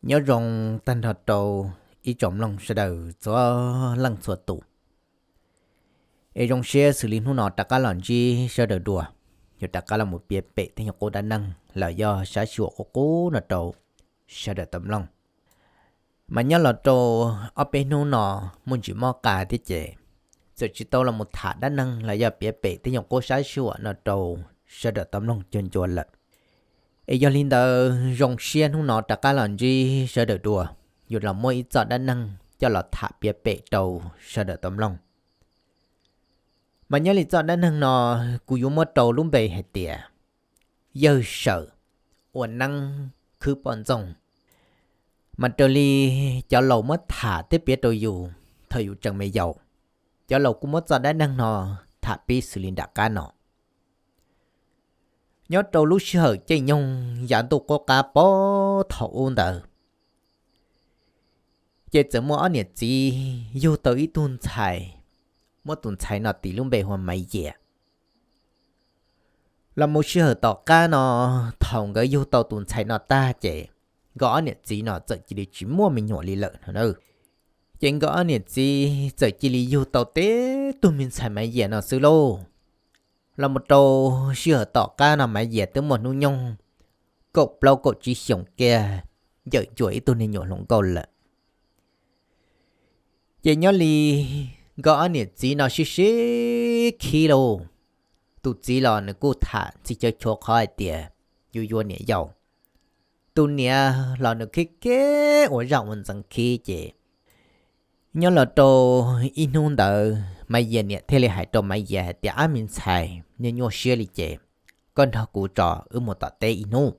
Nyob zoo tag nrho rau ib tsoom mloog sawv daws txhua leej txhua tus. Es zoo siab xws li hnub no rov qab los ntsib sawv daws dua, yuav rov qab los mus piav pem tej nyuag qub dab neeg los yog sab sij huam qub qub no rau sawv daws tau mloog. Mas nyob los rau ob peb hnub no muaj ntsis mob qa thiab ces txawm tsis tau los mus tham dab neeg los yog piav pem tej nyuag qub sab sij huam no rau sawv daws tau mloog cuag ncua lawm. Es yog li ntawd zoo siab hnub no rov qab los ntsib sawv daws dua, yuav los muab ib txoj dab neeg coj los tham piav pem rau sawv daws tau mloog. Mas nyob li txoj dab neeg no kuv yuav muab rau lub npe hais tias yawg Sawm ua neeb khwb poj ntxoog. Mas raws li cov laus muab tham thiab piav rau yus thaum yus tseem me yaus, cov laus kuj muab txoj dab neeg no tham pib xws li nram qab no. Nyob rau lub sij hawm caij nyoog yav ntuj qub qab puag thaum ub ntawd, ces txawm muaj ob niam txiv yug tau ib tug ntxhais, muab tus ntxhais no tis lub npe hu ua Maiv Yias. Los mus sij hawm tom qab no, thaum nkawd yug tau tus ntxhais no tag ces nkawd ob niam txiv no txawm cia li tsis muaj me nyuam li lawm no na. Ces nkawd ob niam txiv txawm cia li yug tau tib tug me ntxhais Maiv Yias no xwb lauj. Los mus rau sij hawm tom qab no Maiv Yias twb muaj hnub nyoog kaum plaub kaum tsib xyoos kiag, yawm ncua ib tug niag nyuam hluas nkauj lawm. Ces nyob li nkawd ob niam txiv no sib sib khib lauj. Tus txiv los nws kuj tham txhij chaw chua qhov hais tias yuav yuav niam yau. Tus niam los nws khib khib ua zaj ua ntxeev khib ces nyob los rau ib hnub ntawd Maiv Yias niam thiaj li hais rau Maiv Yias hais tias, Ab me ntxhais, nyuaj nyuaj siab li ces koj nrog kuv tso wb mus tom teb ib hnub.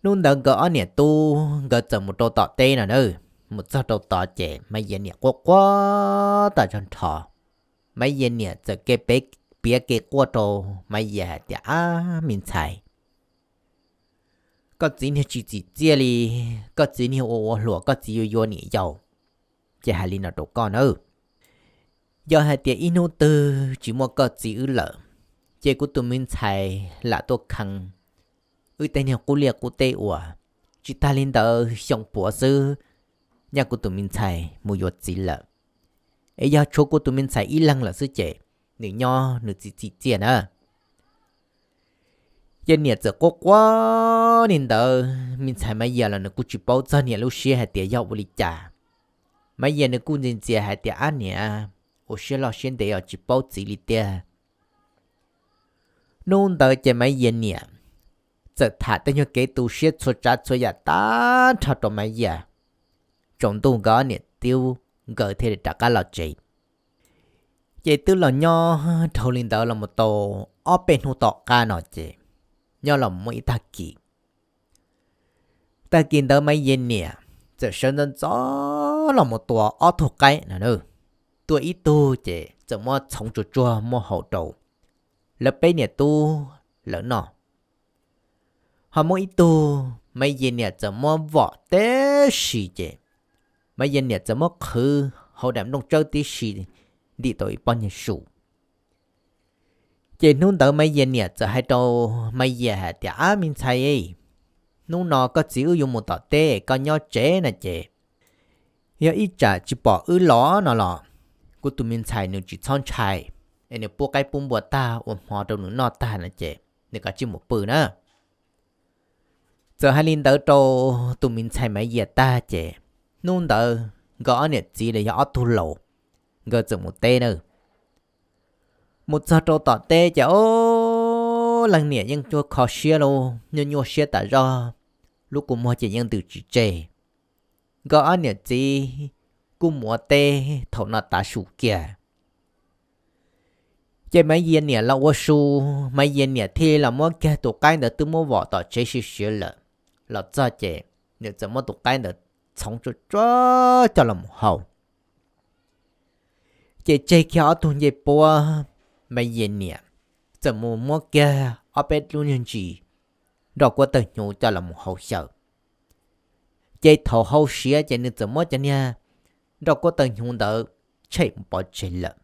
Hnub ntawd nkawd ob niam tub nkawd txawm mus rau tom teb no na. Mus txog rau tod ces Maiv Yias niam quaj quaj tas zog nrho. Maiv Yias niam txawm ke peb piav kev quaj rau Maiv Yias hais tias, Ab me ntxhais, koj txiv niag tsis txim txiaj li, koj txiv niag ua ua hluas koj txiv yuav yuav niam yau, ces hais li no rau koj nawb. Yog hais tias ib hnub twg tsis muaj koj txiv wb lawm, ces kuv tus me ntxhais lam tuaj kheev wb tej niag qub liaj qub teb ua, tsis tag li ntawd xyoo puav xwb, nyaj kuv tus me ntxhais mus yuav txiv lawm. Es yog tshuav kuv tus me ntxhais ib leeg lawm xwb ces nws nyob nws txim txim txiaj na. Ces niam txawm quaj quaj li ntawd, me ntxhais Maiv Yias los nws kuj tsis paub txog niam lub siab hais tias yog ua li cas. Maiv Yias nws kuj ntxias ntxias hais tias, Ab niam, ua siab loj siab ntev os tsis paub txiv li tiag. Hnub ntawd ces Maiv Yias niam txawm tham tej nyuag kev tu siab txhua tsav txhua yam tag nrho rau Maiv Yias. Tsaus ntuj nkawd ob niam tub nkawd thiaj li rov qab los tsev. Ces twb los nyob dhau li ntawd los mus tau ob peb hnub tom qab no ces nyob los muaj ib tag kis. Tag kis ntawd Maiv Yias niam txawm sawv ntxov ntxov los mus tua ob tug qaib no na. Tua ib tug ces txawm muab txhoov tsuag tsuag muab hau rau lawv peb niam tub lawv noj. Ho muab ib tug Maiv Yias niam txawm muab vom tib si ces Maiv Yias niam txawm muab qhwv hauv daim nplooj tsawb tib si ntim tau ib pob niag su. Ces hnub ntawd Maiv Yias niam txawm hais rau Maiv Yias hais tias, Ab me ntxhais, hnub no koj txiv wb yuav mus tom teb koj nyob tsev no ces yog ib tsam tsis pom wb los no los kuv tus me ntxhais nws tsis txhob ntshai, es nws pub qaib pub npua tag ua hmo rau nws noj tag no ces nws kav tsij mus pw na. Txawm hais li ntawd rau tus me ntxhais Maiv Yias tag ces hnub ntawd nkawd ob niam txiv los yog ob tug laus nkawd txawm mus teb na. Mus txog rau tom teb ces ob leeg niam yeej cuag kho siab lauj, nyuaj nyuaj siab tas zog, lub kua muag ces yeej ntws tsis tseg. Nkawd ob niam txiv kuj mus ua teb thaum no tav su kiag. Ces Maiv Yias niam los ua su, Maiv Yias niam thiaj los muab kiag tus qaib ntawd twb muab vom tom tsev siav siav lawm los txog ces nws txawm muab tus qaib ntawd txhoov tsuag tsuag coj los mus hau. Ces tseg kiag ob tug ncej puab, Maiv Yias niam txawm mus muab kiag ob peb lub nyuag ntsis nroj kuab tawg hnyuv coj los mus hau xyaw. Ces thaum hau siav ces nws txawm muab cov niag nroj kuab tawg hnyuv ntawd tshem mus pov tseg lawm.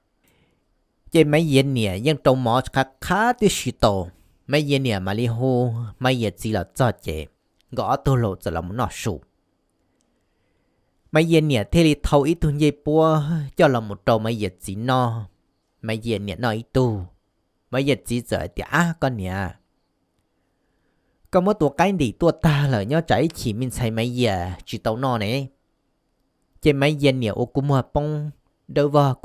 Ces Maiv Yias niam yeej rau mov qhab qhab tib si tau, Maiv Yias niam mam li hu Maiv Yias txiv los txog ces nkawd ob tug los txawm los mus noj su. Maiv Yias niam thiaj li thau ib tug ncej puab coj los mus rau Maiv Yias txiv noj. Maiv Yias niam noj ib tug, Maiv Yias txiv txawm hais tias, Ab koj niam, koj muab tus qaib ntim tuaj tag lawm, nyob tsam ib chim me ntxhais Maiv Yias tsis tau noj ne. Ces Maiv Yias niam ua kua muag poob dawb vog,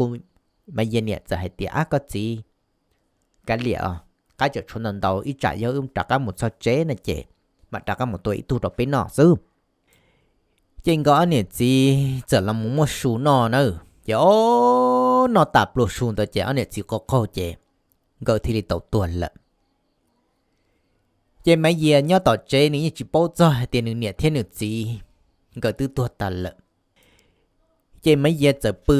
Maiv Yias niam txawm hais tias, Ab koj txiv, kav liam os, qaib tseem tshuav ntau ntau, ib tsam yog wb rov qab mus txog tsev no ces mam rov qab mus tua ib tug rau peb noj xwb. Ces nkawd ob niam txiv txawm los mus muaj su noj na. Ces ob noj tas pluag su ntawd ces ob niam txiv qaug qaug ces nkawd thiaj li tau tuag lawm. Ces Maiv Yias nyob tom tsev nws yeej tsis paub txog hais tias nws niam thiab nws txiv nkawd twb tuag tas lawm. Ces Maiv Yias txawm pw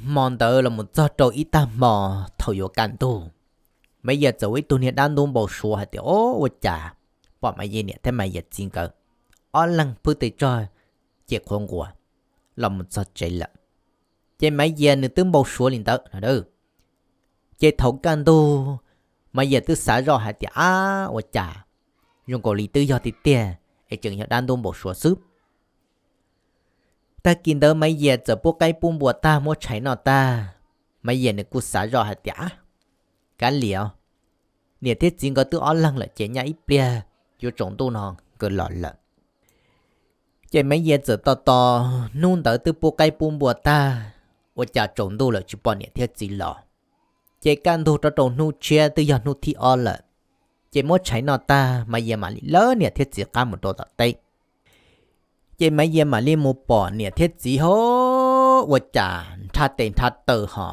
hmo ntawd los mus txog rau ib tag hmo thaum yuav kaj ntug, Maiv Yias txawm ua ib tug niag dab ntub npau suav hais tias, Ob, ua cas pom Maiv Yias niam thiab Maiv Yias txiv nkawd ob leeg phwb tej tsog ces qhuav nquas los mus txog tsev lawm. Ces Maiv Yias nws twb npau suav li ntawd no. Ces thaum kaj ntug, Maiv Yias twb xav zoj hais tias, Ab, ua cas zoo nkaus li twb yog tiag tiag es tseem yog dab ntub npau suav xwb. Tag kis ntawd Maiv Yias txawm pub qaib pub npua tag muab tshais noj tag, Maiv Yias nws kuj xav zoj hais tias, Kav liam, niam thiab txiv nkawd twb ob leeg lawm ces nyaj ib pliag yuav tsaus ntuj no nkawd los lawm. Ces Maiv Yias txawm tos tos, hnub ntawd twb pub qaib pub npua tag, ua cas tsaus ntuj lawm tsis pom niam thiab txiv los. Ces kaj ntug rov rau hnub tshiab twb yog hnub thib ob lawm. Ces muab tshais noj tag, Maiv Yias mam li lawv niam thiab txiv qab mus rau tom teb. Ces Maiv Yias mam li mus pom niam thiab txiv ho ua cas nrhab tes nrhab taw ho,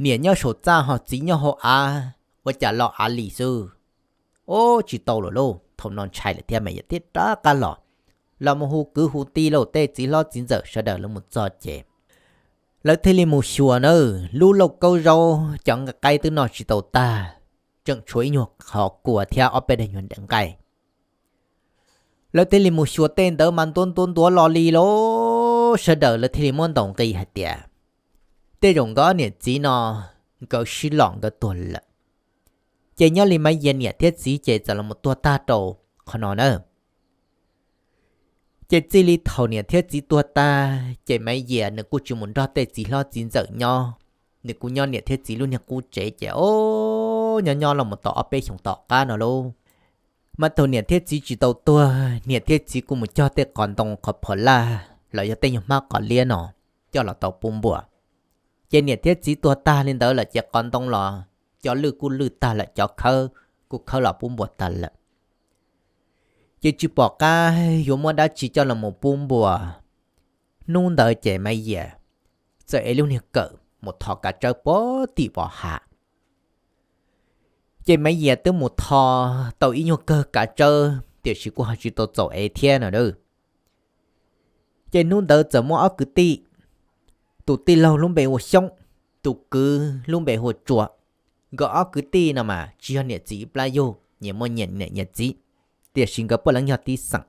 niam nyob saum txaj ho txiv nyob hauv av, ua cas los av li xwb. Ob, tsis tau lawm lauj, thaum no ntshai lawm thiab Maiv Yias thiaj rov qab los, los mus hu kwv hu tij lauj, tej txiv hlob txiv ntxawm sawv daws lawv mus txog ces lawv thiaj li mus xyuas na, lub lauj kaub zaub cov nqaij qaib twb noj tsis tau tag, tseem tshuav ib nyuag qhov kua thiab ob peb daim nyuag nqaij. Lawv thiaj li mus xyuas tej ntawd mas ntuav ntuav ntuav los li lauj, sawv daws lawv thiaj li muab ntaus nqi hais tias tej zaum nkawd ob niam txiv no nkawd sib lom nkawd tuag lawm. Ces nyob li Maiv Yias niam thiab txiv ces txawm los mus tuag tag rau qhov no na. Ces txij li thaum niam thiab txiv tuag tag ces Maiv Yias nws kuj tsis mus nrog tej txiv hlob txiv ntxawm nyob, nws kuj nyob niam thiab txiv lub niag qub tsev ces ob, nyob nyob los mus tau ob peb xyoos tom qab no lauj, mas thaum niam thiab txiv tsis tau tuag, niam thiab txiv kuj mus cog tej qos ntoo qhov phom laj los yog tej nyuag hmab qos liab no coj los tau pub npua. Ces niam thiab txiv tuag tag li ntawd lawm ces qos ntoo los cov lwj kuj lwj tag lawm, cov khawb kuj khawb los pub npua tag lawm. Ces tsis pom qab yuav muab dab tsi coj los mus pub npua. Hnub ntawd ces Maiv Yias txawm ev lub niag kawm mus tho kav tsawb puag tim pov hav. Ces Maiv Yias twb mus tho tau ib nyuag kawg kav tsawb, tiam sis kuj ho tsis tau txaus ev thiab no. Ces hnub ntawd txawm muaj ob kwv tij, tus tij laug lub npe hu ua Xyoob, tus kwv lub npe hu ua Tsua. Nkawd ob kwv tij no mas tsis yog niam txiv ib plab yug, nyias muaj nyias niam nyias txiv, tiam sis nkawd puav leej yog tib xeem.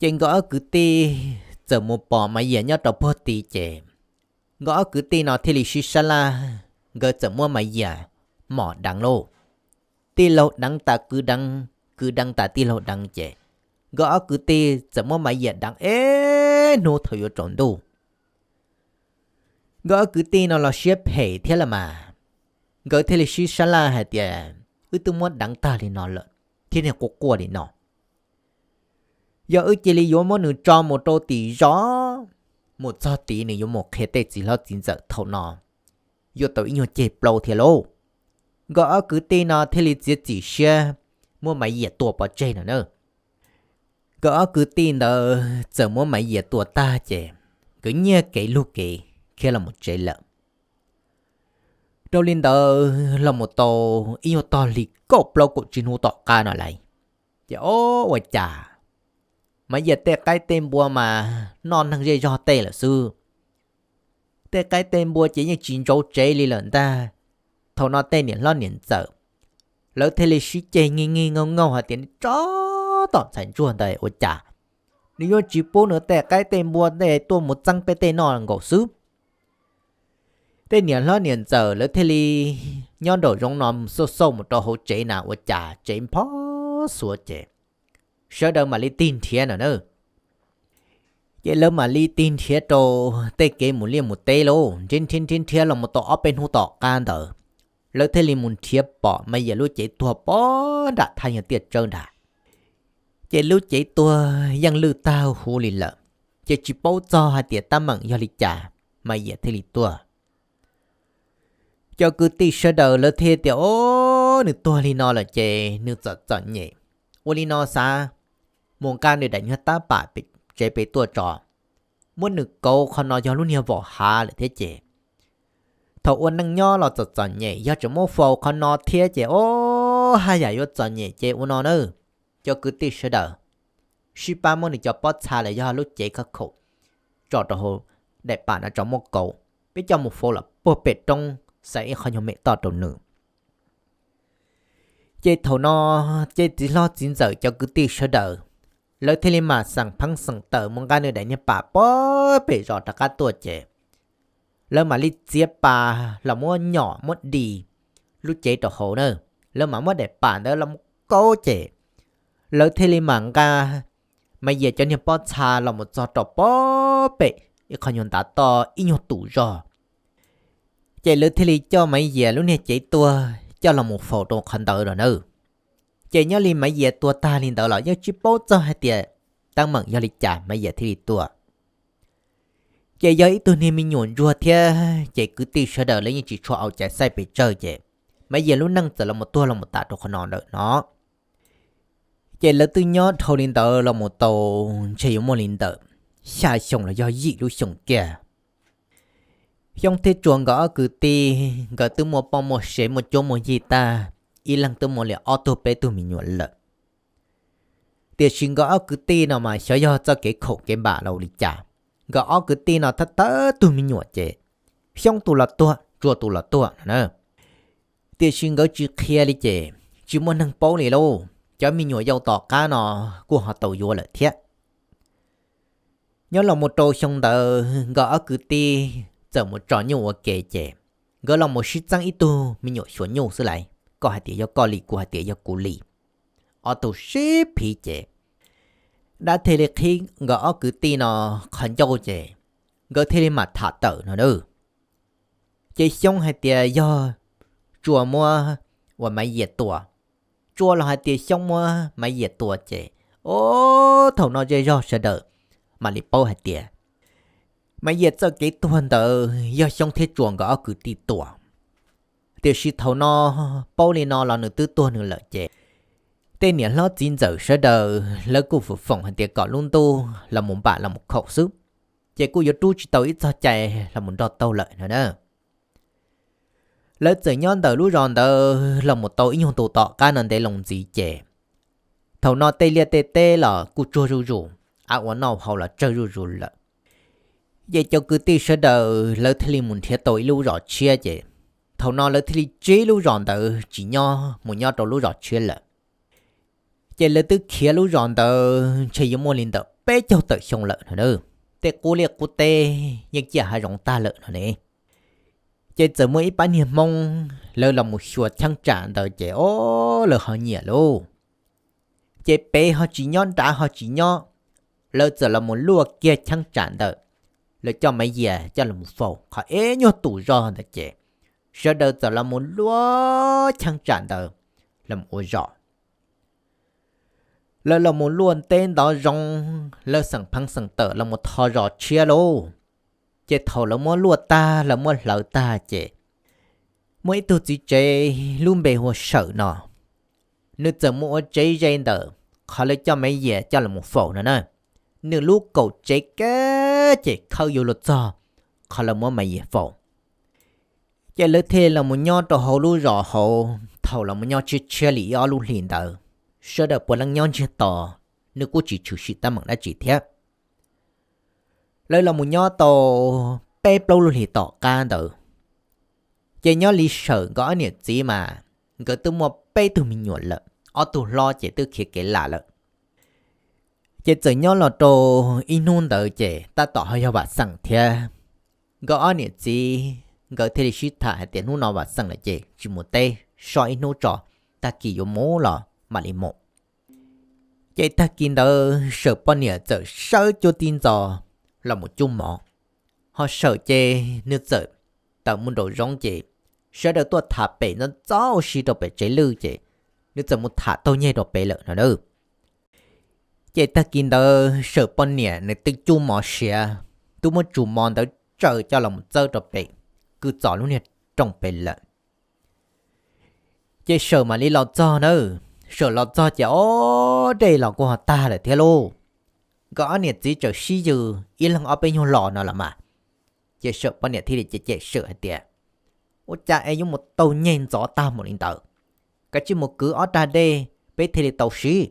Ces nkawd ob kwv tij txawm mus pom Maiv Yias nyob rau puag tid ces nkawd ob kwv tij no thiaj li sib sab laj, nkawd txawm muab Maiv Yias mom deev lauj. Tij laug deev tas kwv deev, kwv deev tas tij laug deev ces nkawd ob kwv tij txawm muab Maiv Yias deev ib hnub thaum yuav tsaus ntuj. Nkawd ob kwv tij no los siab phem thiab los mas, nkawd thiaj li sib sab laj hais tias, Wb twb muab deev tag li no lawm thiab niag quaj quaj li no, yog wb cia li yuav muab nws tso mus rau tim zos, mus txog tid nws yuav mus qhia tej txiv hlob txiv ntxawm thaum no yuav tau ib nyuag ceg plaub thiab lauj. Nkawd ob kwv tij no thiaj li txiav txim siab muab Maiv Yias tua pov tseg no na. Nkawd ob kwv tij ntawd txawm muab Maiv Yias tua tag ces nkawd nyiag kev lug kev khiav los mus tsev lawm. Dhau li ntawd los mus tau ib nyuag tog li kaum plaub kaum tsib hnub tom qab no lauj, ces ob, ua cas Maiv Yias tej qaib tej npua mas noj neeg zej zog tej lawm xwb. Tej qaib tej npua ces yeej tsis ntsauv tsev li lawm ntag. Thaum no tej niam hlob niam ntxawm lawv thiaj li sib ceg ngig ngig ngaug ngaug hais tias, Nws tsov tom ntxhais ntsuag ntawd ua cas nws yuav tsis pub nws tej qaib tej npua tej tuaj mus txeeb peb tej noj nkaus xwb. Tej niam hlob niam ntxawm lawv thiaj li nyob nraum zoov no xauj xauj mus rau hauv tsev na ua cas tsev nphob xuav ces sawv daws mam li tig nrhiav no na. Ces lawv mam li tig nrhiav rau tej kev mus liaj mus teb lauj, nrhiav nrhiav nrhiav nrhiav los mus tau ob peb hnub tom qab ntawd, lawv thiaj li mus nrhiav pom Maiv Yias lub cev tuag pov nram thaj nyuag tiaj tsawb nrad. Ces lub cev tuag yeej lwj tag huv li lawm, ces tsis paub txog hais tias teeb meem yog li cas Maiv Yias thiaj li tuag. Cov kwv tij sawv daws lawv thiaj tias, Ob, nws tuag li no lawm ces nws txom txom nyem. Ua li no xav, mus nqa nws daim nyuag tab pam tsev pem tuaj tso, muab nws kauv, qhov no yog lub niag vom hav lawm thiab ces thaum ua neej nyob los txom txom nyem, yog tseem muab faus qhov no thiab ces ob, haj yam yuav txom nyem ces ua no na. Cov kwv tij sawv daws, sib pab muab nws cov pob txha los yog lub cev khab khaum tso rau hauv daim pam no tso muab kauv, peb coj mus faus los puag pem roob, xa ib qho nyuag mem toj rau nws. Ces thaum no, ces txiv hlob txiv ntxawm cov kwv tij sawv daws, lawv thiaj li mam xeem pheeb xeem tawm mus nqa nws daim niag pam puag pem zos rov qab tuaj ces lawv mam li txiav pas los muab nyom muab dis lub cev rau hauv na. Lawv mam muab daim pam ntawd los mus kauv ces lawv thiaj li mam nqa Maiv Yias cov niag pob txha los mus txog rau puag pem ib qho nyuag ntav toj ib nyuag tus zog. Ces lawv thiaj li coj Maiv Yias lub niag cev tuag coj los mus faus rau qhov ntawd lawm na. Ces nyob li Maiv Yias tuag tag li ntawd los yeej tsis paub txog hais tias teeb meem yog li cas Maiv Yias thiaj li tuag. Ces yog ib tug niag me nyuam ntsuag thiab ces kwv tij sawv daws lawv yeej tsis tshua au cai xaij pes tsawg ces Maiv Yias lub neej txawm los mus tuag los mus tas rau qhov no lawm no. Ces lawv twb nyob dhau li ntawd los mus tau ntshe yuav muaj li ntawm xya xyoo los yog yim lub xyoo kiag. Xyoob thiab Tsuas nkawd ob kwv tij, nkawd twb muaj poj muaj sev muaj cuab muaj yig tag, ib leeg twb muaj li ob tug peb tug me nyuam lawm. Tiam sis nkawd ob kwv tij no mas xyov yog txoj kev khaum kev npam los ua li cas, nkawd ob kwv tij no thawj thawj tug me nyuam ces Xyoob tus los tuag, Tsuas tus los tuag no na. Tiam sis nkawd tsis qhia li ces tsis muaj neeg paub li lauj. Cov me nyuam yaus tom qab no kuj ho tau yuav lawm thiab. Nyob los mus rau xyoo ntawd nkawd ob kwv tij txawm mus tso nyuj ua ke ces nkawd los mus sib txeeb ib tug me nyuam xyuas nyuj xwb lauj, koj hais tias yog koj li, kuv hais tias yog kuv li. Ob tug sib phiv ces dab thiaj li qhib nkawd ob kwv tij no qhov ncauj ces nkawd thiaj li mam tham tawm no na. Ces Xyoob hais tias yog Tsuas muab uas Maiv Yias tua, Tsuas los hais tias Xyoob muab Maiv Yias tua ces, o, thaum no zej zog sawv daws mam li paub hais tias Maiv Yias txoj kev tuag ntawd yog Xyoob thiab Tsuas nkawd ob kwv tij tua. Tiam sis thaum no paub li no los nws twb tuag nws lawm ces tej niam hlob txiv ntxawm sawv daws lawv kuj foom foom hais tias kom lub ntuj los mus npam los mus khaum xwb, ces kuj yuav rub tsis tau ib txog cai los mus nrog taug lawm no na. Lawv txawm nyob ntawm lub zos ntawd los mus tau ib nyuag ntu tom qab no ntev loo ntxiv ces thaum no tej liaj tej teb los kuj tsuag zuj zus, av uas noj haus los tsawg zuj zus lawm. Ces cov kwv tij sawv daws lawv thiaj li mus nrhiav tau ib lub zos tshiab ces thaum no lawv thiaj li tsib lub zos ntawd tsis nyob, mus nyob rau lub zos tshiab lawm. Ces lawv twb khiav lub zos ntawd ntshe yuav muaj li ntawm peb caug tawm xyoo lawm no na. Tej qub liaj qub teb yeej ciaj hav zoov tag lawm no ne. Ces txawm muaj ib pab niag Hmoob lawv los mus xyuas cheeb tsam ntawd ces, o, lawv ho nyiam lauj. Ces pem ho tsis nyob, nrad ho tsis nyob, lawv txawm los mus luaj kiag cheeb tsam ntawd. Lawv coj Maiv Yias coj los mus faus qhov ib nyuag tus zog ntawd ces sawv daws txawm los mus luaj cheeb tsam ntawd los mus ua zos. Lawv los mus luaj teb ntov zoov, lawv xeem pheev xeem tawm los mus tho zos tshiab lauj. Ces thaum lawv muab luaj tag, lawv muab hlawv tag ces muaj ib tug txiv tsev lub npe hu ua Sawm no, nws txawm mus ua tsev ze ntawm qhov lawv coj Maiv Yias coj los mus faus no na. Nws lub kaum tsev kab ces khawb yuav luag txog qhov lawv muab Maiv Yias faus. Ces lawv thiaj los mus nyob rau hauv lub zos hauv, thaum los mus nyob tshiab tshiab li ib ob lub hlis ntawd, sawv daws puav leej nyob ntsiag to, nws kuj tsis tshwm sim teeb meem dab tsi thiab. Lawv los mus nyob tau peb plaub lub hlis tom qab ntawd, ces nyob li Sawm nkawd ob niam txiv mas nkawd twb muaj peb tug me nyuam lawm, ob tug hlob ces twb khiav kev lam lawm. Ces txawm nyob los rau ib hnub ntawd ces tab tom ho yog vam xeem thiab, nkawd ob niam txiv nkawd thiaj li sib tham hais tias hnub no vam xeem lawm ces tsis mus teb, so ib hnub tso, tag kis yuav mus los mam li mus. Ces tag kis ntawd Sawm poj niam txawm sawb cuab tib ntxov los mus cub mov, ho Sawm ces nws txawm tawm mus nraum zoov ces sawv daws tuaj tham pem ntxov ntxov ua si rau pem tsev lwj ces nws txawm mus tham taug nyeg rau pem lawm no na. Ces tag kis ntawd Sawm poj niam nws twb cub mov siav, twb muab tsuj mov ntawd tsaws coj los mus txawb rau pem kwv txos lub niag rooj pem lawm. Ces Sawm mam li los txog na. Sawm los txog ces ob dej los kuj ho tag lawm thiab lauj. Nkawd ob niam txiv txawm sib yws ib leeg ob peb nyuag los no los mas. Ces Sawm poj niam thiaj li cem cem Sawm hais tias, ua cas es yuav mus taug nyeg ntxov tag mus li ntawd, kav tsij mus kwv ob raj dej peb thiaj li tau siv.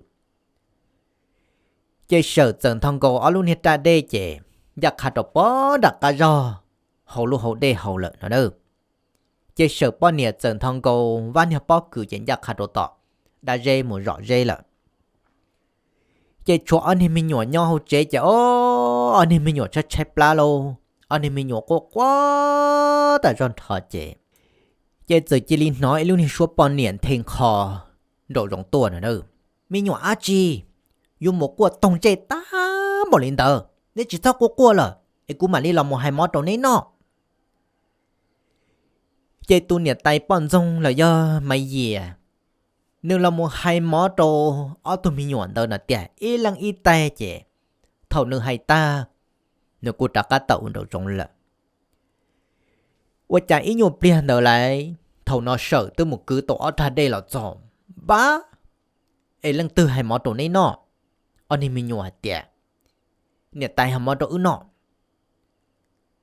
Ces Sawm txawm nthos nkaus ob lub niag raj dej ces ncaj qha rau pog nram qab zog hauv lub hauv dej haus lawm no na. Ces Sawm poj niam txawm nthos nkaus vaj niag pob kws ces ncaj qha rau tom dab zeb mus zom zeb lawm. Ces tshuav ob niag me nyuam nyob hauv tsev ces ob niag me nyuam tshaib tshaib plab lauj, ob niag me nyuam quaj quaj tas zog nrho ces, ces txawm cia li hnov ib lub niag suab poj niam nthe nqho nraum zoov tuaj no na. Me nyuam dab tsi yuav mus quaj toog ntsej tag npaum li ntawd, neb tsis txhob quaj quaj lawm es kuv mam li los mus hais mov rau neb noj. Ces tus niam tais poj ntxoog los yog Maiv Yias, nws los mus hais mov rau ob tug me nyuam ntawd no tiag ib leeg ib tais ces thaum nws hais tag, nws kuj rov qab tawm ua nraum zoov lawm. Ua cas ib nyuag pliag ntawd lawm, thaum no Sawm twb mus kwv tau ob raj dej los txog, npab, es leej twg hais mov rau neb noj? Ob niag me nyuam hais tias, niam tais hais mov rau wb noj.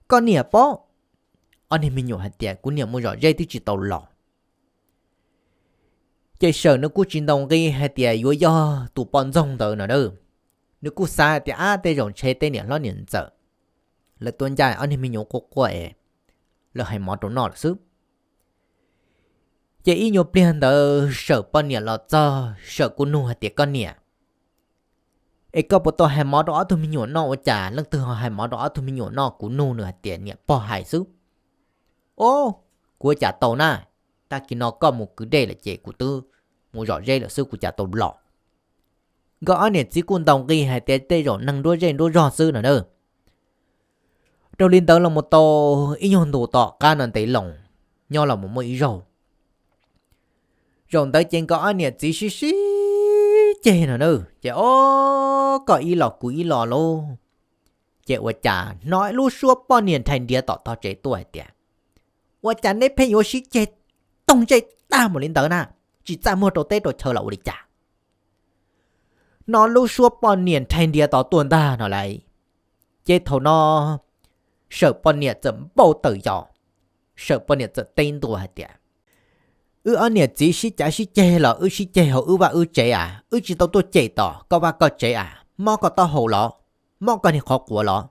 Koj niam pob? Ob niag me nyuam hais tias kuv niam mus zom zeb twb tsis tau los. Ces Sawm nws kuj tsis ntaus nqi hais tias yuav yog tus poj ntxoog ntawd no na. Nws kuj xav hais tias ab tej zaum ntshe tej niam hlob niam ntxawm lawv tuaj ncaj ob niag me nyuam quaj quaj es lawv hais mov rau noj lawm xwb. Ces ib nyuag pliag ntawd Sawm poj niam los txog, Sawm kuj nug hais tias koj niam, es koj puas tau hais mov rau ob tug me nyuam noj? Ua cas leej twg ho hais mov rau ob tug me nyuam noj? Kuv nug nws hais tias niam pog hais xwb. Ob, kuv ua cas tau na, tag kis no koj mus kwv dej lawm ces kuv twb mus zom zeb lawm xwb kuv cas tau los. Nkawd ob niam txiv kuj ntaus nqi hais tias tej zaum neeg nruab zej nruab zog xwb no na. Raug li ntawd los mus tau ib nyuag ntus tom qab no ntev loo, nyob los mus muaj ib zaug, zaum ntawd ces nkawd ob niam txiv sib sib ceg no na, ces ob koj ib los kuv ib los lauj. Ces ua cas hnov ib lub suab poj niam nrhais nriav tom tog tsev tuaj hais tias, ua cas neb pheej yuav sib ceg toog ntsej tag mus li ntawd na, tsis txaj muag rau teb rau chaw los ua li cas? Hnov lub suab poj niam nrhais nriav tod tuaj ntag no lauj. Ces thaum no Sawm poj niam txawm npau taws yos, Sawm poj niam txawm teb ntua hais tias, wb ob niam txiv sib cav sib ceg los wb sib ceg hauv wb vaj wb tsev as, wb tsis tau tuaj cem tom koj vaj koj tsev as, mob koj taub hau los, mob koj niag qhov quav los.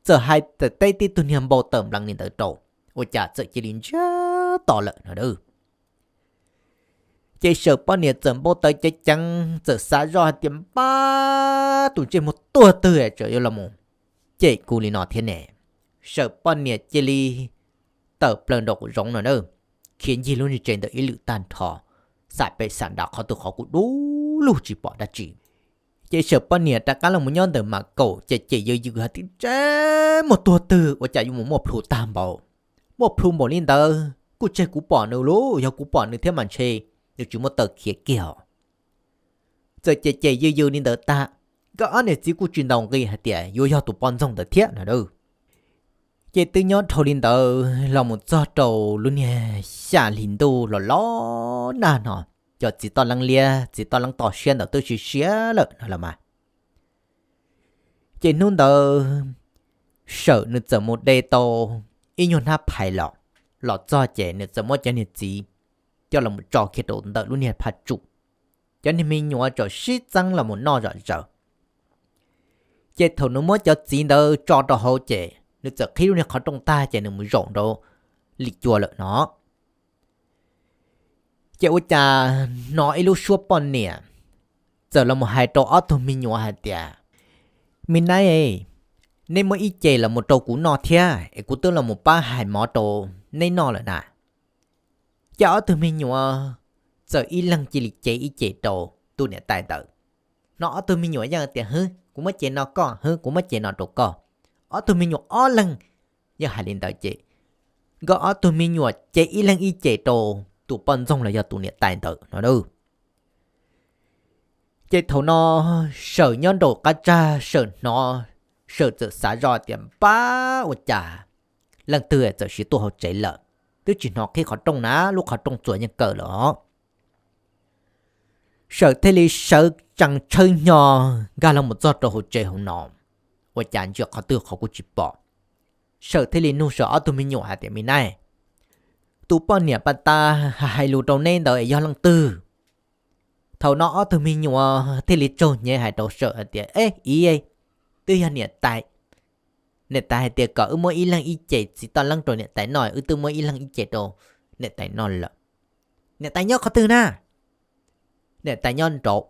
Txawm hais txawm teb tib tug niag npau taws npleev li ntawd rau, ua cas txawm cia li ntsiag to lawm no. Ces Sawm poj niam txawm npau taws ceev ceev, txawm xav zoj hais tias npab, tus ntsej muag tuag twg tseem yuav los mus cem kuv li no thiab ne. Sawm poj niam cia li tawm plaws nraum zoov no na, khiav ncig lub niag tsev ntawd ib lwm tag nrho, xam pem xam nrad qhov twg qhov kuj dub lug tsis pom dab tsi. Ces Sawm poj niam rov qab los mus nyob ntawm mas kaum ces cem yws yws hais tias ntsej muag tuag twg ua cas yuav mus muaj plhu tag npaum, muaj plhu npaum li ntawd kuj tseg kuv pom nws lauj, yog kuv pom nws thiab mas ntshe nws tsis muaj taw khiav kiag os. Txawm cem cem yws yws li ntawd tag, nkawd ob niam txiv kuj tsis ntaus nqi hais tias yuav yog tus poj ntxoog ntawd thiab no. Ces twb nyob dhau li ntawd los mus txog rau lub niag xya hli ntuj los los nag no, cov txiv toj leeb liab txiv toj leeb toj siab ntawd twb siav siav lawm no los mas. Ces hnub ntawd Sawm nws txawm mus de tau ib nyuag hnab phais los, los txog ces nws txawm muab cov niag txiv coj los mus tso kiag rau ntawm lub niag phaj tsum. Cov niag me nyuam txawm sib txeeb los mus noj zom zaws. Ces thaum nws muab cov txiv ntawd tso rau hauv ces nws txawm qhib lub niag qhov rooj tag ces nws mus zaum nraud lim cua lawm no. Ces ua cas hnov ib lub suab poj niam txawm los mus hais rau ob tug me nyuam hais tias, me nab, neb muab ib ce los mus rau kuv noj thiab es kuv twb los mus pab hais mov rau neb noj lawm na. Ces ob tug me nyuam txawm ib leeg cia li cev ib ce rau tus niam tais ntawd, No ob tug me nyuam yeej tias, hwb, kuv muab cev no koj, hwb, kuv muab cev no rau koj. Ob tug me nyuam ob leeg yeej hais li ntawd ces nkawd ob tug me nyuam cev ib leeg ib cev rau tus poj ntxoog los yog tus niam tais ntawd no. Ces thaum no Sawm nyob nraum qab tsag, Sawm hnov, Sawm txawm xav zoj tias, npab, ua cas leej twg txawm siv tuaj hauv tsev lawm? Twb tsis hnov qhib qhov rooj na, lub qhov rooj txuas yeej kaw lawm os. Sawm thiaj li sawv tsees tshawb hnyo nkag los mus txog rau hauv tsev hauv no, ua cas ntsia qhov twg qhov kuj tsis pom. Sawm thiaj li nug Sawm ob tug me nyuam hais tias, me nab, tus poj niam pas tas hais lus rau neb ntawd es yog leej twg? Thaum no ob tug me nyuam thiaj li tsaug hnyev hais rau Sawm hais tias, eb, ib, twb yog niam tais. Niam tais hais tias kom wb muab ib leeg ib ce txiv toj leeb rau niam tais noj, wb twb muab ib leeg ib ce rau niam tais noj lawm. Niam tais nyob qhov twg na? Niam tais nyob nraud.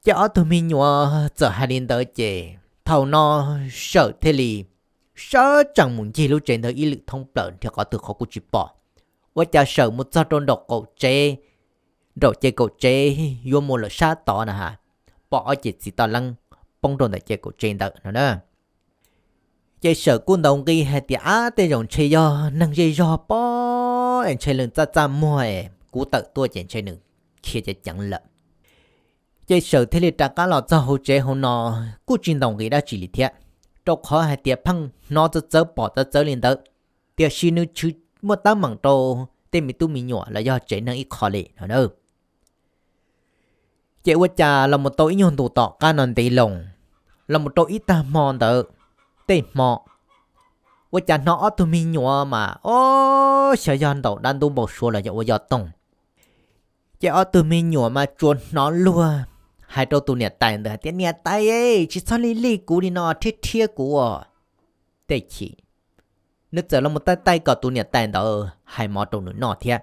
Ces ob tug me nyuam txawm hais li ntawd ces thaum no Sawm thiaj li sawv tsees mus ncig lub tsev ntawd ib lwm thoob plaws nrhiav qhov twg qhov kuj tsis pom. Ua cas Sawm mus txog rau nraum qaum tsev, nraum ce kaum tsev yuav mus lawm sab tod na ha, pom ob ce txiv toj leeb poob rau ntawm ce kaum tsev ntawd no na. Ces Sawm kuj ntaus nqi hais tias, ab, tej zaum ntshe yog neeg zej zog pob es ntshe leej txaj txaj muag es kuv tawm tuaj ces ntshe nws khiav ceev ceev lawm. Ces Sawm thiaj li rov qab los txog hauv tsev hauv no, kuj tsis ntaus nqi dab tsi li thiab, rau qhov hais tias pheej hnov txawv txawv pom txawv txawv li ntawd, tiam sis nws tshwm muaj teeb meem rau tej me tub me nyuam los yog tsev neeg ib qho li no na. Ces ua cas los mus tau ib nyuag ntus tom qab no ntev loo, los mus rau ib tag hmo ntawd, tej hmo, ua cas hnov ob tug me nyuam mas, o, xyov yog ntaus dab ntub npau suav los yog ua yog toog. Ces ob tug me nyuam mas tsuas hnov luag hais rau tus niam tais ntawd hais tias, niam tais, tsis txhob li lij kuv li no, rhiab rhiab kuv os. Tej chim nws txawm los mus taij taij kom tus niam tais ntawd hais mov rau nws noj thiab.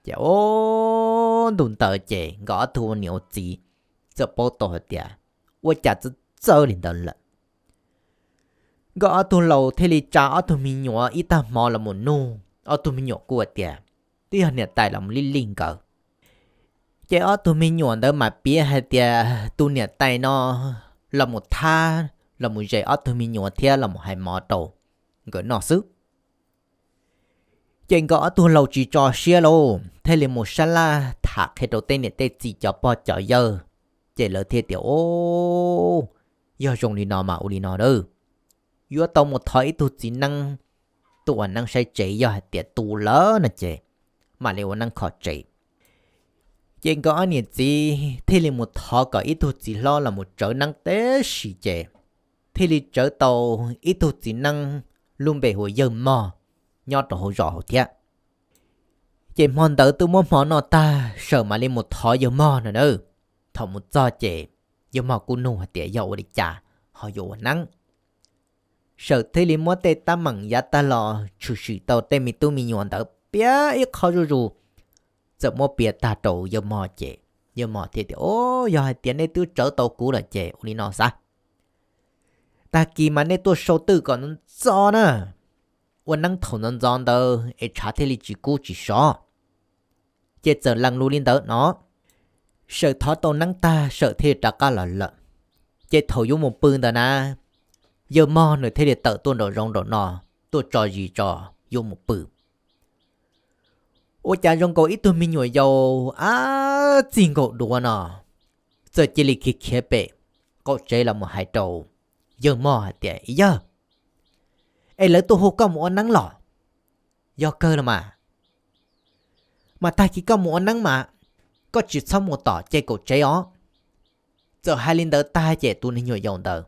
Ces o, ntu ntawd ces nkawd ob tug ua niam ua txiv txawm paub tau hais tias ua cas txawv txawv li ntawd lawm. Nkawd ob tug laus thiaj li tsa ob tug me nyuam ib tag hmo los mus nug, ob tug me nyuam kuj tias twb yog niam tais los mus lij lij nkawd. Ces ob tug me nyuam ntawd mam piav hais tias tus niam tais no los mus thab, los mus zes ob tug me nyuam thiab los mus hais mov rau nkawd noj xwb. Ces nkawd ob tug laus tsis tso siab lauj, thiaj li mus sab laj tham qhia rau tej niam tej txiv cov pog cov yawg. Ces lawv thiaj tias, o, yog zoo li no mas ua li no a, yuav tau mus thov ib tug txiv neeb tuaj ua neeb saib tsev, yog hais tias tu lawm no ces mam li ua neeb kho tsev. Ces nkawd ob niam txiv thiaj li mus thov kom ib tug txiv hlob los mus tsawv neeb teb si ces thiaj li tsawv tau ib tug txiv neeb lub npe hu ua Yawg Mog nyob rau hauv zos hauv thiab. Ces hmo ntawd twb muab hmo noj tag, Sawm mam li mus thov Yawg Mog no na. Thaum mus txog ces Yawg Mog kuj nug hais tias yog ua li cas ho yuav ua neeb. Sawm thiaj li muab tej teeb meem yav tag los tshwm sim tau tej me tub me nyuam ntawd piav ib qho zuj zus, txawm muab piav tag rau Yawg Mog ces Yawg Mog thiaj tias, o, yog hais tias nej twb tsawv tau kuv lawm ces ua li no xav, tag kis mas nej tuaj sau twj kom ntxov ntxov na, ua neeb thaum ntxov ntxov ntawd es tshav thiaj li tsis kub tsis sov. Ces txawm lees lus li ntawd no, Sawm thov tau neeb tag Sawm thiaj li rov qab los lawm. Ces thaum yuav mus pw ntawd na, Yawg Mog nws thiaj li tawm tuaj nraum zoov nraum no, tuaj tso zis tso yuav mus pw. Ua cas zoo nkaus ib tug me nyuam yaus ab txig nkaus duav no txawm cia li khiav khiav pem qaum tsev los mus hais rau Yawg Mog hais tias, yawg, es lawv tuaj hu koj mus ua neeb los? Yog kawg los mas. Mas tag kis koj mus ua neeb mas koj tsis txhob mus tom ce kaum tsev os. Txawm hais li ntawd tag ces tus me nyuam yaus ntawd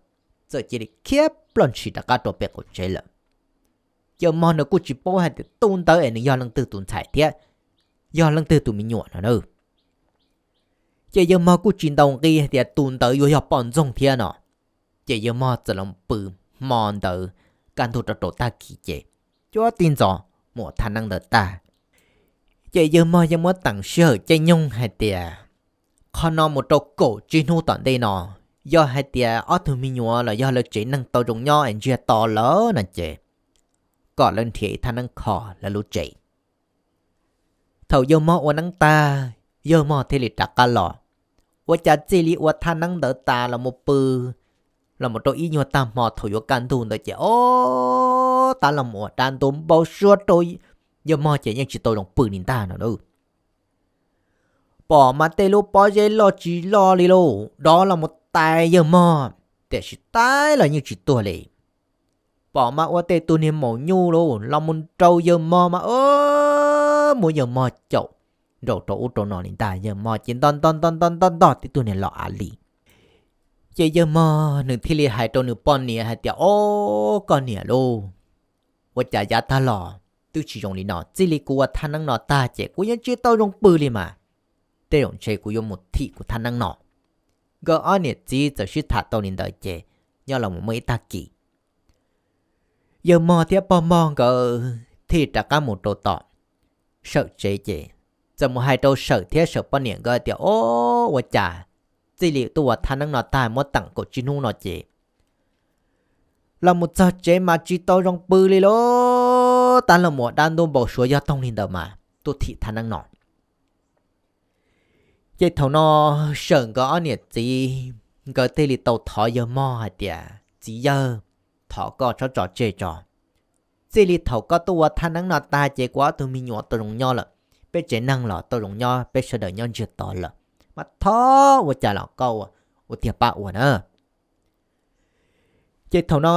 txawm cia li khiav ploj ntshis rov qab rau pem qaum tsev lawm. Yawg Mog nws kuj tsis paub hais tias tus ntawd es nws yog leej twg tus ntxhais thiab yog leej twg tus me nyuam no na. Ces Yawg Mog kuj tsis ntaus nqi hais tias tus ntawd yuav yog poj ntxoog thiab no. Ces Yawg Mog txawm los pw hmo ntawd kaj ntug rau rau tag kis ces cuab tib ntxov mus ua thaj neeb ntawd tag. Ces Yawg Mog yeej muab teem sij hawm caij nyoog hais tias qhov no mus rau kaum tsib hnub tom ntej no, yog hais tias ob tug me nyuam los yog lawv tsev neeg tau zoo nyob es ntsiag to lawm no ces kom lawv nrhiav ib thaj neeb kho lawv lub tsev. Thaum Yawg Mog ua neeb tag, Yawg Mog thiaj li rov qab los. ua cas txij li ua thaj neeb ntawd tas los mus pw, los mus rau ib nyuag tag hmo thaum yuav kaj ntug ntawd ces ob tab los mus ua dab ntub npau suav rau yawg mog ces yeej tsis tau zoo pw li ntag no. Pom mas tej lub pob zeb loj tsis loj li lauj, dov los mus tais yawg mog, tiam sis tais los yeej tsis tuag li. Pom mas ua tej tug niag maum nyuj lauj los mus nrau yawg mog mas muab yawg mog caum nraum rau ub rau no li ntag. Yawg mog ces ntog ntog ntog ntog ntog ntog tib tug niag los av li. Ces yawg mog nws thiaj li hais rau nws poj niam hais tias, Ob, koj niam lauj, ua cas yav tag los twb tsis zoo li no, txij li kuv ua thaj neeb no tag ces kuv yeej tsis tau zoo pw li mas. Tej zaum ntshe kuv yuav mus thim kuv thaj neeb no. Nkawd ob niam txiv txawm sib tham tau li ntawd ces nyob los mus muaj ib tag kis, yawg mog thiab pog mog nkawd thiaj rov qab mus rau tom Sawm tsev ces txawm mus hais rau Sawm thiab Sawm poj niam nkawd tias, Ob, ua cas txij li tuaj ua thaj neeb no tag muab teem kaum tsib hnub no ces los mus txog tsev mas tsis tau zoo pw li lauj, tab los mus ua dab ntub npau suav yog toog li ntawd mas tuaj thim thaj neeb no. Ces thaum no Sawm nkawd ob niam txiv nkawd thiaj li tau thov yawg mog hais tias, Txiv yawg, thov koj txhob tso tseg tso. Txij li thaum koj tuaj ua thaj neeb no tag ces kuv ob tug me nyuam tau zoo nyob lawm, peb tsev neeg los tau zoo nyob, peb sawv daws nyob ntsiag to lawm, mas thov ua cas los koj ua tiag pab ua na. Ces thaum no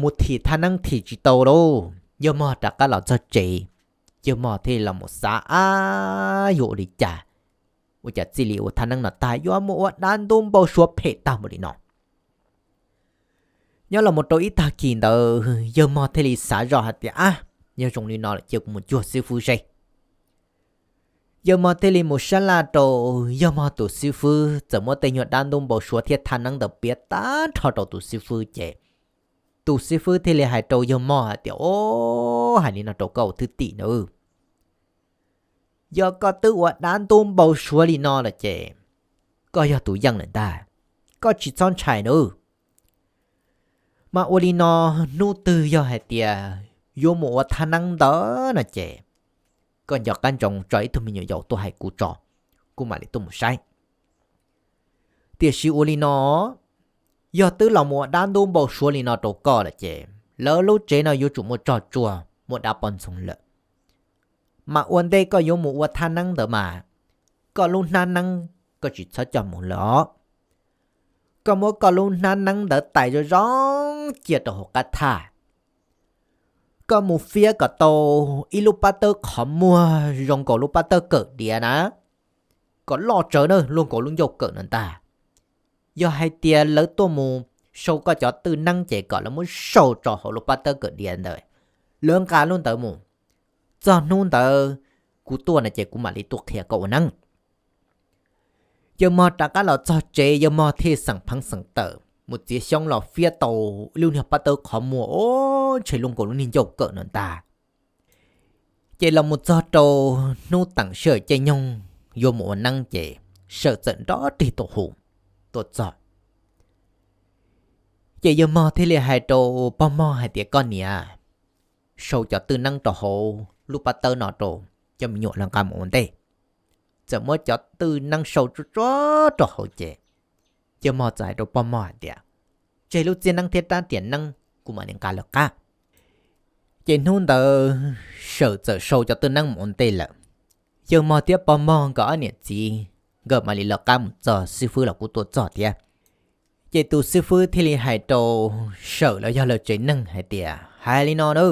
mus thim thaj neeb thim tsis tau lauj, yawg mog rov qab los txog tsev, yawg mog thiaj li los mus xav, Ab, yuav ua li cas? Ua cas txij li ua thaj neeb no tag yuav mus ua dab ntub npau suav phem tag npaum li no? Nyob los mus rau ib tag kis ntawd yawg mog thiaj li xav zoj hais tias, Ab, yog zoo li no lawm cia kuv mus cuag xib fwb seb. Yawg mog thiaj li mus sab laj rau yawg mog tus xib fwb, txawm muab tej nyuag dab ntub npau suav thiab thaj neeb ntawd piav tag nrho rau tus xib fwb ces tus xib fwb thiaj li hais rau yawg mog hais tias, Ob, hais li no rau koj ua thwj tim nawb, yog koj twb ua dab ntub npau suav li no lawm ces koj yog tus yeej lawm ntag, koj tsis txhob ntshai nawb. Mas ua li no, hnub twg yog hais tias yuav mus ua thaj neeb ntawd no ces koj nco qab ntsoov tso ib tug me nyuam yaus tuaj hais kuv tso, kuv mam li tuaj mus saib. Tiam sis ua li no, yog twb los mus ua dab ntub npau suav li no rau koj lawm ces lawv lub tsev no yuav tsum muaj tsog tsuag muaj dab poj ntxoog lawm. Mas ua ntej koj yuav mus ua thaj neeb ntawd mas koj lub hnab neeb koj tsis txhob coj mus lawm os. Koj muab koj lub hnab neeb ntawd tais zoo zoo cia rau hauv qab thaj. Koj mus fiab kom tau ib lub pab tawb qhov muag zoo nkaus lub pab tawb kawm diav na, kom loj tsawv na, luaj nkaus lub ncauj kawm no ntag. Yog hais tias lawv tuaj mus sau koj cov twj neeb ces kom lawv muab sau rau hauv lub pab tawb kawm diav ntawd, lawv nqa lub ntawd mus. Txog hnub ntawd kuv tuaj no ces kuv mam li tuaj qhia koj ua neeb. Yawg mog rov qab los txog tsev, yawg mog thiaj xeem pheev xeem tawm mus txiav xyoob los fiab tau ib lub niag pab tawb qhov muag, o, ntshe luaj nkaus lub niag ncauj kawm no ntag. Ces los mus txog rau hnub teem sij hawm caij nyoog yuav mus ua neeb ces sawm txawm nrov rig tuaj hu tuaj txog. Ces yawg mog thiaj li hais rau pog mog hais tias, Koj niam, sau cov twj neeb rau hauv lub pab tawb no rau cov me nyuam lawv nqa mus ua ntej. Txawm muab cov twj neeb sau tsuag tsuag rau hauv ces yawg mog txawm hais rau pog mog hais tias, Tseg lub txiaj neeb thiab rab riam neeb, kuv mam li nqa lawv qab. Ces hnub ntawd sawm txawm sau cov twj neeb mus ua ntej lawm. Yawg mog thiab pog mog nkawd ob niam txiv nkawd mam li lawv qab mus txog, xib fwb los kuj tuaj txog thiab. Ces tus xib fwb thiaj li hais rau sawm los yog lawv tsev neeg hais tias, Hais li no na,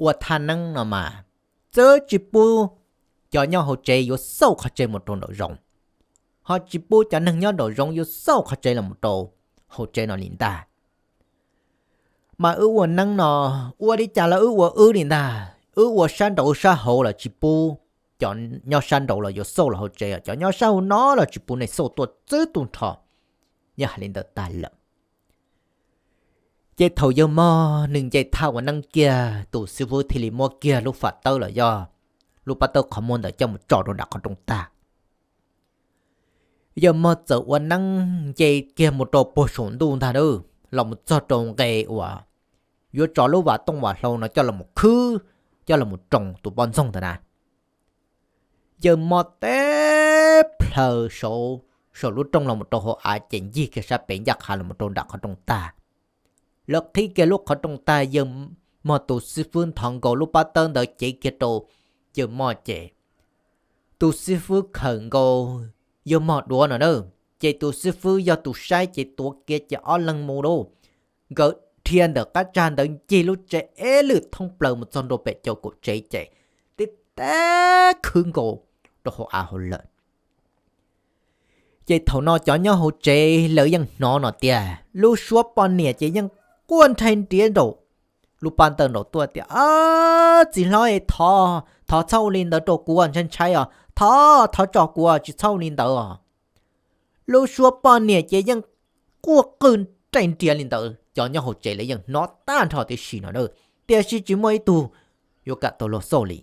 ua thaj neeb no mas txawm tsis pub cov nyob hauv tsev yuav xauj qhov tsev mus rau nraum zoov, ho tsis pub cov neeg nyob nraum zoov yuav xauj qhov tsev los mus rau hauv tsev no li ntag. Mas wb ua neeb no ua li cas los wb ua wb li ntag, wb ua sab nraud sab hauv los tsis pub cov nyob sab nraud los yuav xauj los hauv tsev, cov nyob sab hauv no los tsis pub nej xauj tuaj txwb tu nrho. Yog hais li ntawd tag lawm, ces thaum yawg mog nws nce thaj ua neeb kiag, tus xib fwb thiaj li muab kiag lub fam tawb los yog lub pab tawb qhov muag ntawd coj mus tso rau nram qhov rooj tag. Yawg mog txawm ua neeb nce kiag mus rau puag saum ntuj ntag na, los mus txog rau nqe uas yuav tso lub vam tooj vam hlau no coj los mus khwb, coj los mus roos tus poj ntxoog ntawd na. Yawg mog teb plaws saud saum lub rooj los mus rau hauv av ces ncig kiag sab pem ncaj qha los mus rau nram qhov rooj tag. Lawv qhib kiag lub qhov rooj tag, yawg mog tus xib fwb nthos nkaus lub pob tawb ntawd cev kiag rau yawg mog ces tus xib fwb khawm nkaus yawg mog duav no na, ces tus xib fwb yog tus saib ces tuav kiag ces ob leeg mus lauj. Nkawd dhia ntawm qab tsag ntawd ncig lub tsev ib lwm thoob plaws mus txog ntua pem cov kaum tsev ces tib teb khwb nkaus rau hauv av hauv lawm. Ces thaum no cov nyob hauv tsev lawv yeej hnov no tias lub suab poj niam ces yeej quaj nrhai nriav nraum lub pob tawb nraud tuaj tias, Txiv hlob, thov, thov txhob ua li ntawd rau kuv, ntshai ntshai os, thov, thov tso kuv, tsis txhob ua li ntawd os. Lub suab poj niam ces yeej quaj qw nrhai nriav li ntawd, cov nyob hauv tsev lawv yeej hnov tag nrho tib si no na, tiam sis tsis muaj ib tug yuav kam tau luag xauj li.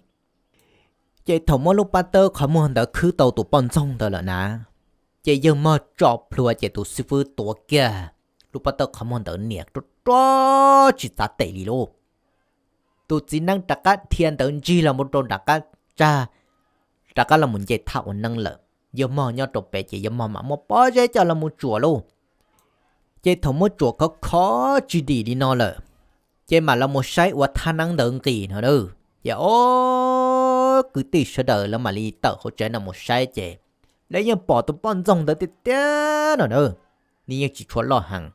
Ces thaum muab lub pob tawb qhov muag ntawd khwb tau tus poj ntxoog ntawd lawm na, ces yawg mog tso plhuav ces tus xib fwb tuav kiag lub pob tawb qhov muag ntawd nias ruaj ruaj tsis txav tes li lauj. Tus txiv neeb rov qab dhia ntawd ntsig los mus rau nram qab tsag, rov qab los mus nce thaj ua neeb lawm. Yawg mog nyob rau pem ces yawg mog mam muab pob zeb coj los mus tsuam lauj. Ces thaum muab tsuam khov khov tsis dim li no lawm, ces mam los mus saib ua thaj neeb ntawd nqis no na. Ces ob kwv tij sawv daws lawv mam li tawm hauv tsev no mus saib ces lawv yeej pom tus poj ntxoog ntawd tiag tiag no na, nws yeej tsis tshua loj heev.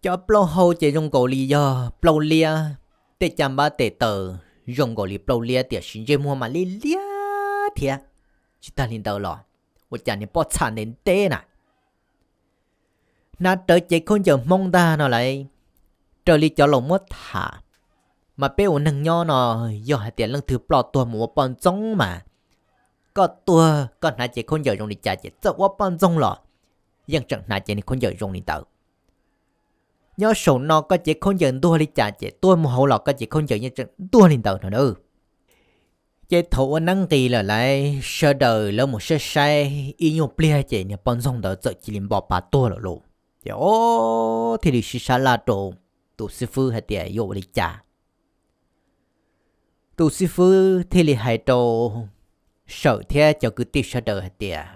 Cov plaub hau ces zoo nkaus li yog plaub liab, tej caj npab tes taw zoo nkaus li plaub liab tiam sis ntsej muag mam li liab thiab. Tsis tag li ntawd los ua cas niag pob txha ntev ntev na, hnav rawv cev khaub ncaws Hmoob ntag no lauj. Raws li cov laus muab tham, mas peb ua neeg nyob no, yog hais tias leej twg ploj tuag mus ua poj ntxoog mas koj tuag koj hnav cev khaub ncaws zoo li cas ces txawj ua poj ntxoog los yeej tseem hnav cev khaub ncaws zoo li ntawd. Nyob saum no koj cev khaub ncaws ntuag li cas ces tuaj mus hauv los koj cev khaub ncaws yeej tseem ntuag li ntawd no na. Ces thaum ua neeb nqis lawm lauj, sawv daws lawv mus saib saib ib nyuag pliag ces niag poj ntxoog ntawd txawm cia li npo pa tuag lawm lauj. Ces ob thiaj li sib sab laj rau tus xib fwb hais tias yuav ua li cas. Tus xib fwb thiaj li hais rau Sawm thiab cov kwv tij sawv daws hais tias,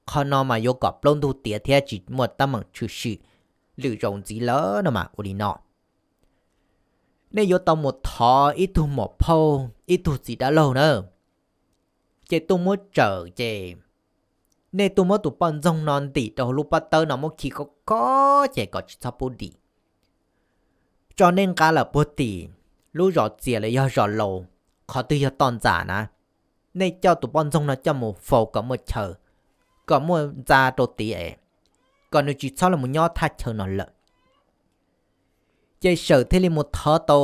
qhov no mas yuav kom plaub ntug tiav thiab tsis muaj teeb meem tshwm sim lwm zaus ntxiv lawm no mas ua li no, nej yuav tau mus thov ib tug muam phauj ib tug txiv dab laug na, ces tuaj muab tsawm ces nej tuaj muab tus poj ntxoog no ntim rau hauv lub pob tawb no muab khi khov khov ces kom tsis txhob pub dim. Tso nej nqa lawm puag tim lub zos txias los yog zos laus, qhov twg yog toj ntxas na, nej coj tus poj ntxoog no coj mus faus kom muaj chaw, kom muaj ntxa rau tid es kom nws tsis txhob los nyob thaj chaw no lawm. Ces Sawm thiaj li mus thov tau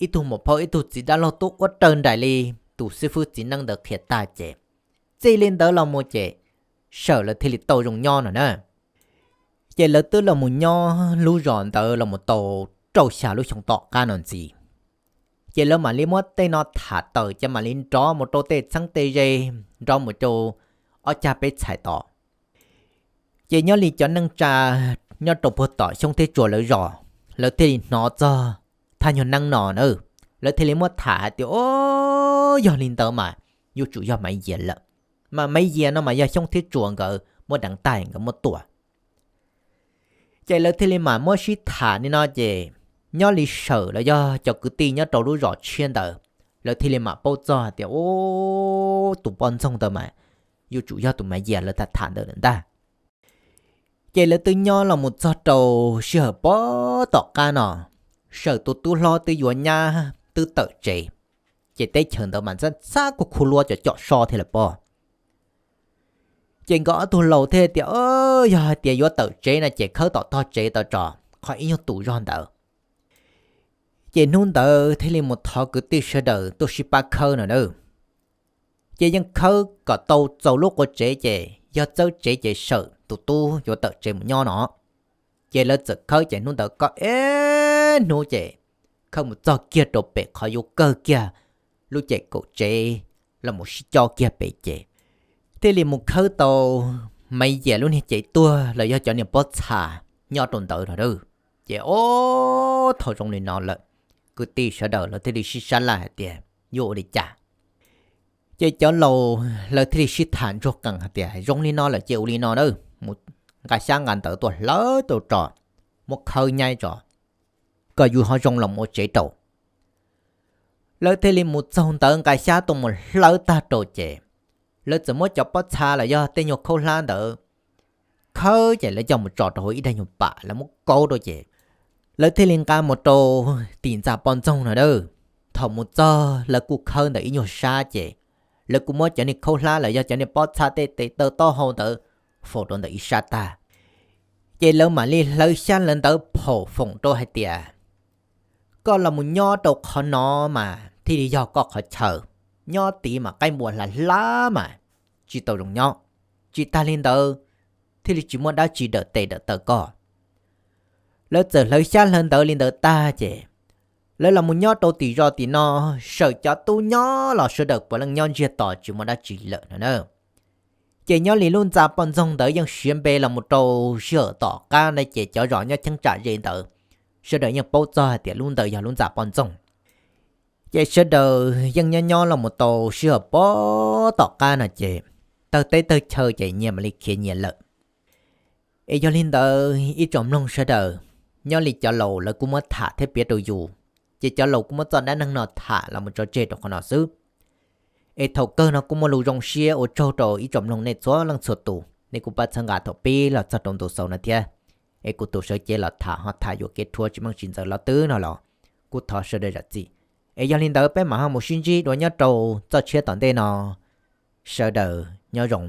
ib tug muam phauj ib tug txiv dab laug tuaj ua raws nraim li tus xib fwb txiv neeb ntawd qhia tag ces, txij li ntawd los mus ces Sawm lawv thiaj li tau zoo nyob no na. Ces lawv twb los mus nyob lub zos ntawd los mus tau rau xya lub xyoo tom qab no ntxiv. Ces lawv mam li muab tej no tham tawm ces mam li nrov mus rau tej txheeb tej ze, nrov mus rau ob cag peb txhais tod. Ces nyob li cov neej tsa nyob rau puag tom Xyoob thiab Tsuas lawv zos, lawv thiaj li hnov txog thaj nyuag neeb no na, lawv thiaj li muab tham hais tias, o, yog li ntawd mas yuav tsum yog Maiv Yias lawm, mas Maiv Yias no mas yog Xyoob thiab Tsuas nkawd muab deev tag nkawd muab tua. Ces lawv thiaj li mam muab sib tham li no ces, nyob li Sawm los yog cov kwv tij nyob rau lub zos tshiab ntawd, lawv thiaj li mam paub txog hais tias, o, tus poj ntxoog ntawd mas yuav tsum yog tus Maiv Yias lawv tham tham ntawd lawm ntag. Ces lawv twb nyob los mus txog rau sij hawm puag tom qab no, Sawm tus tub hlob twb yuav nyab twb tawm tsev, ces teb chaws ntawd mas ntxhab ntxhab kuj khuv luab cov com so thiab lawm pob. Ces nkawd ob tug laus thiaj tias, yog hais tias yuav tawm tsev no ces khawb tom tog tsev tau tso, qhov ib nyuag tus zog ntawd. Ces hnub ntawd thiaj li mus thov kwv tij sawv daws tuaj sib pab khawb no na. Ces yeej khawb kom tau txaus lub qua tsev ces yog txawb tsev ces Sawm tus tub yuav tawm tsev mus nyob no. Ces lawv txawm khawb ces hnub ntawd koj ib hnub ces khawb mus txog kiag rau pem qhov yuav kawg kiag lub ces kaum tsev los mus sib cob kiag pem ces thiaj li mus khawb tau Maiv Yias lub niag cev tuag los yog cov niag pob txha nyob rau ntawd no. Ces ob thaum zoo li no lawm, kwv tij sawv daws lawv thiaj li sib sab laj hais tias yuav ua li cas. Ces cov laus lawv thiaj li sib tham ntsuag qees hais tias zoo li no lawm ces ua li no na, mus nqa xyab nqa ntawv tuaj hlawv tau tso, muab khawb nyaib tso, kom yus ho zoo los ua tsev rau. Lawv thiaj li mus txog ntawd nqa xyab tuaj mus hlawv tag rau ces, lawv txawm muab cov pob txha los yog tej nyuag khaub hlab ntawd khawb ces lawv coj mus tso rau hauv ib daig nyuag pam lawv muab kaub rau ces, lawv thiaj li nqa mus rau tim ntxa poj ntxoog no na. Thaum mus txog lawv kuj khawb ntawm ib nyuag sab ces, lawv kuj muab cov niag khaub hlab los yog cov niag pob txha tej tes taw taub hau ntawd faus rau ntawm ib sab tag. Ces lawv mam li hlawv xyab hlawv ntawv phaum foom rau hais tias, koj los mus nyob rau qhov no mas thiaj li yog koj qhov chaw, nyob tid mas qaib npua hla hlab mas tsis tau zoo nyob, tsis tag li ntawd thiaj li tsis muaj dab tsi dawm tes dawm taw koj. Lawv txawm hlawv xyab hlawv ntawv li ntawd tag ces, lawv los mus nyob rau tim zos tim no, sawm cov tub nyob los sawv daws puav leej nyob ntsiag to tsis muaj dab tsi lawm no na. Ces nyob li lub ntxa poj ntxoog ntawd yeej siav npe los mus rau sij hawm tom qab na ces cov zos nyob cheeb tsam ze ntawd, sawv daws yeej paub txog hais tias lub ntawd yog lub ntxa poj ntxoog. Ces sawv daws yeej nyob nyob los mus tau sij hawm pem tom qab no ces, tawg teb tawg chaw ces nyias mam li khiav nyias lawm. Es yog li ntawd ib tsoom mloog sawv daws, nyob li cov laus lawv kuj muab tham thiab piav rau yus, ces cov laus kuj muab txoj dab neeg no tham los mus tso tseg rau qhov no xwb. Es thaum kawg no kuj muaj lus zoo siab ua tsaug rau ib tsoom mloog nej txhua leej txhua tus, nej kuj pab txhawb nqa thaum pib los txog rau ntu xaus no thiab. Es kuv tus sawv cev los tham ho tham yuam kev rhuav tsis meej tsis ntxaws los twb no los, kuj thov sawv daws zam txim. Es yog li ntawd peb mam ho mus sib ntsib dua nyob rau txoj tshiab tom ntej no. Sawv daws nyob zoo.